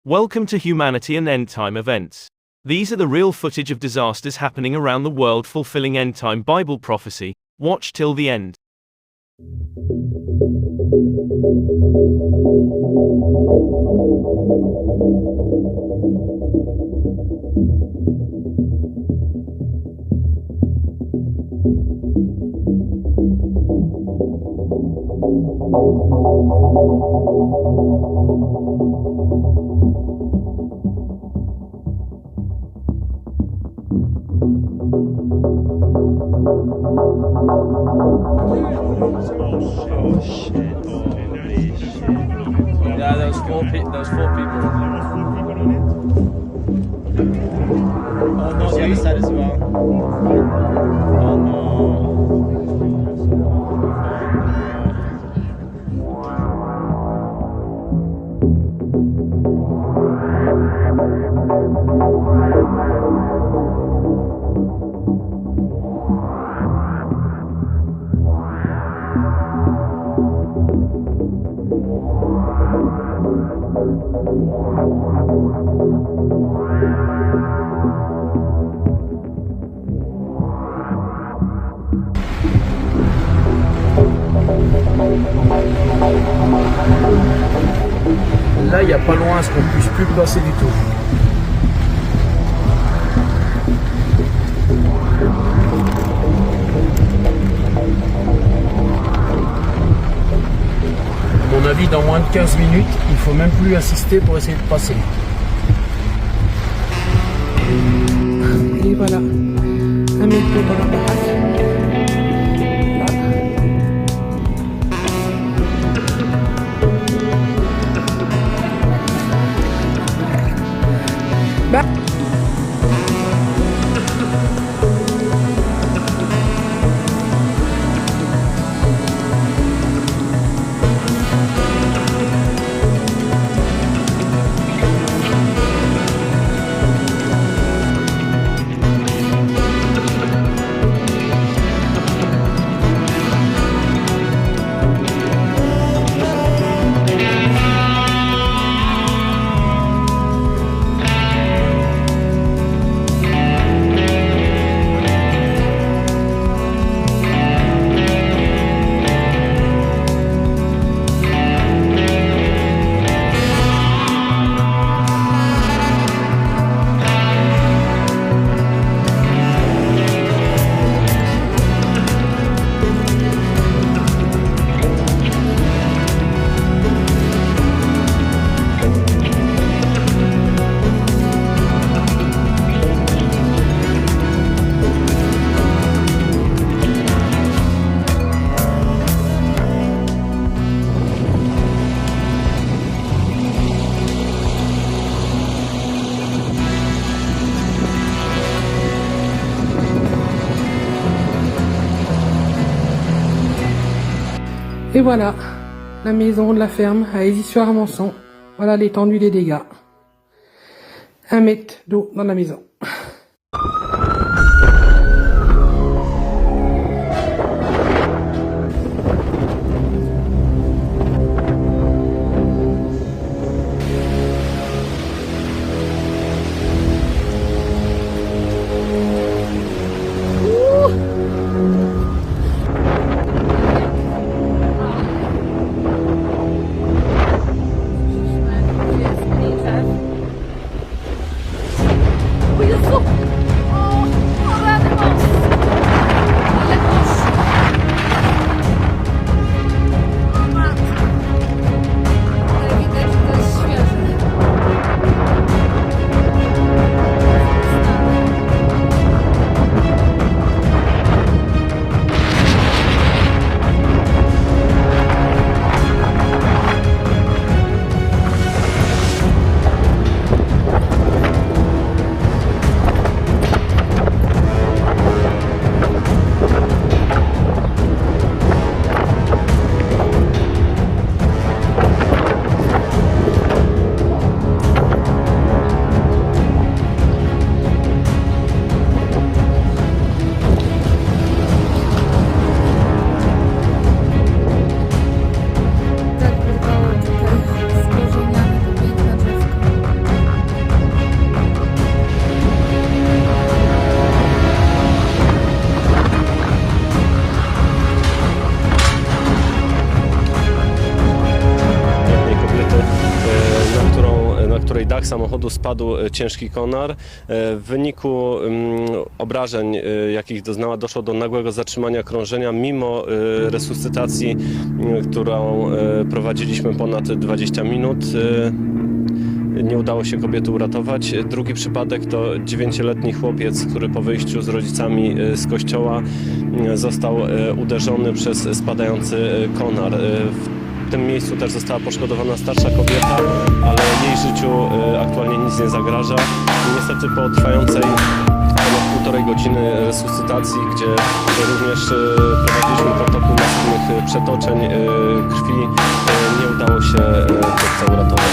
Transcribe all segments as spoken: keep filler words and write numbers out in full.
Welcome to Humanity and End Time Events. These are the real footage of disasters happening around the world fulfilling end time Bible prophecy. Watch till the end. Yeah, there was four pe- there was four people. Oh no, the other side as well. Oh no. Là, il n'y a pas loin, qu'on puisse plus passer du tout. À mon avis, dans moins de quinze minutes, il faut même plus assister pour essayer de passer. Et voilà. Un mètre pour la baraque. Là. Bah. Et voilà, la maison de la ferme à Aisy-sur-Armançon. Voilà l'étendue des dégâts. Un mètre d'eau dans la maison. której dach samochodu spadł e, ciężki konar. E, W wyniku mm, obrażeń, e, jakich doznała, doszło do nagłego zatrzymania krążenia mimo e, resuscytacji, m, którą e, prowadziliśmy ponad dwadzieścia minut. E, Nie udało się kobiety uratować. Drugi przypadek to dziewięcioletni chłopiec, który po wyjściu z rodzicami e, z kościoła mm, został e, uderzony przez spadający e, konar. E, W tym miejscu też została poszkodowana starsza kobieta, ale jej życiu e, aktualnie nic nie zagraża. Niestety po trwającej ponad półtorej godziny resuscytacji, gdzie również e, prowadziliśmy protokół masywnych e, przetoczeń e, krwi, e, nie udało się e, chłopca uratować.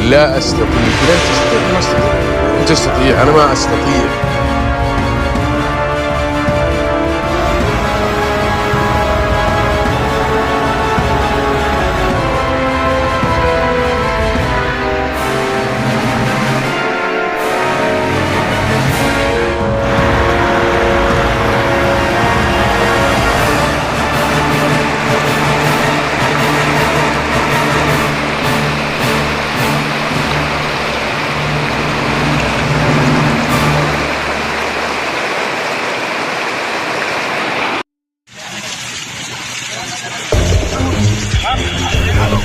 لا أستطيع، لا تستطيع، ما أستطيع. أنت تستطيع، أنا ما أستطيع.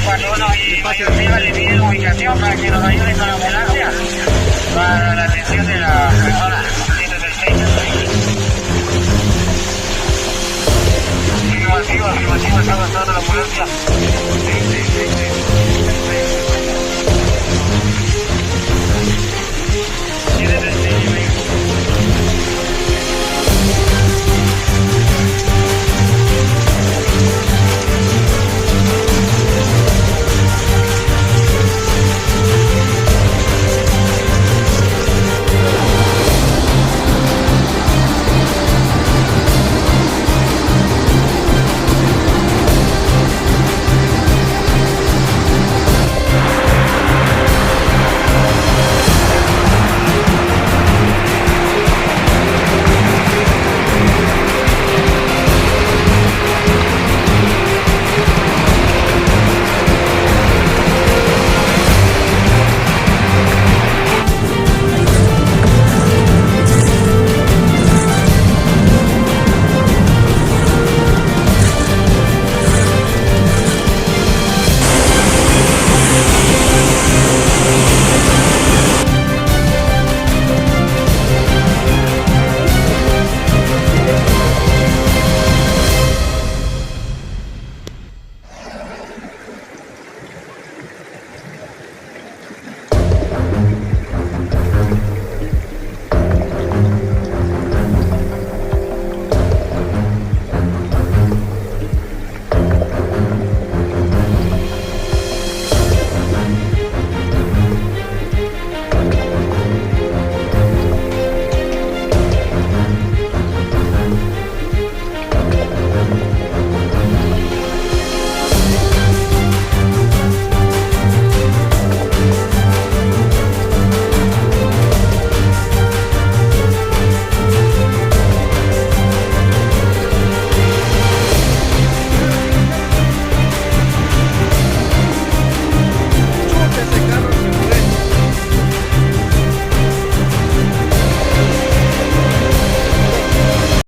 Cuando uno y mayor arriba le pide la ubicación para que nos ayuden con la ambulancia, para la atención de la persona. Afirmativo, afirmativo, está avanzando la ambulancia. Sí, sí, sí, sí.